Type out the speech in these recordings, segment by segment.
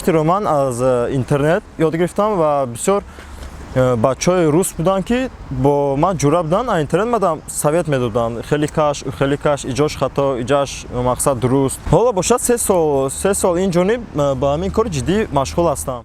Граффитиро ман аз интернет ёд гирифтам ва бисёр бачаҳои рус буданд, ки бо ман ҷура буданд, а интернет мадам совет медоданд: хеле каш, хеле каш, иҷош хато, иҷаш мақсад дуруст. Ҳоло бошад, 3 сол, 3 сол ин ҷониб ба ҳамин кори ҷиддӣ машғул ҳастам.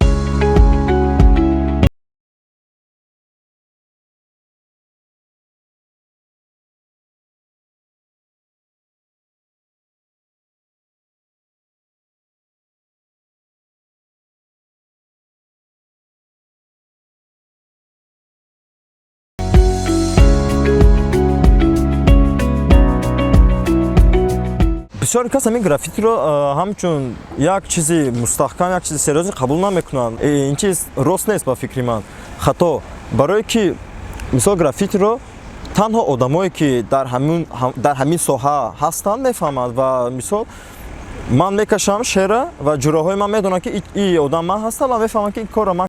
Бисёре кас ҳамин граффитиро ҳамчун як чизи мустаҳкам, як чизи серьёзный қабул намекунанд. Ин чиз рост нест, ба фикри ман хато, барое ки мисол граффитиро танҳо одамое, ки дар ҳамин соҳа ҳастанд, мефаҳманд. Ва мисол ман мекашам шера ва ҷураҳои ман медонанд, ки и одам ман ҳастам ва мефаҳманд, ки ин корро ман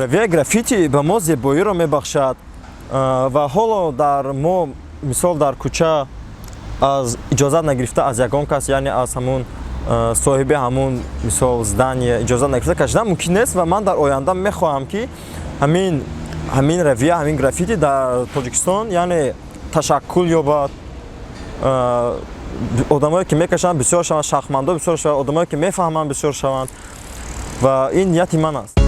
равияи граффити ба мо зебоиро мебахшад. Ва ҳоло дар мо мисол дар кӯча аз иҷозат нагирифта аз ягон кас, яъне аз ҳамун соҳиби ҳамун мисол здание иҷозат нагирифта кашидан мумкин нест. Ва ман дар оянда мехоҳам, ки ҳамин равия, ҳамин граффити дар Тоҷикистон, яъне ташаккул ёбад, одамое, ки мекашанд, бисёр шаванд, шахмандо бисёр шаванд, одамое, ки мефаҳманд, бисёр шаванд, ва ин нияти ман аст.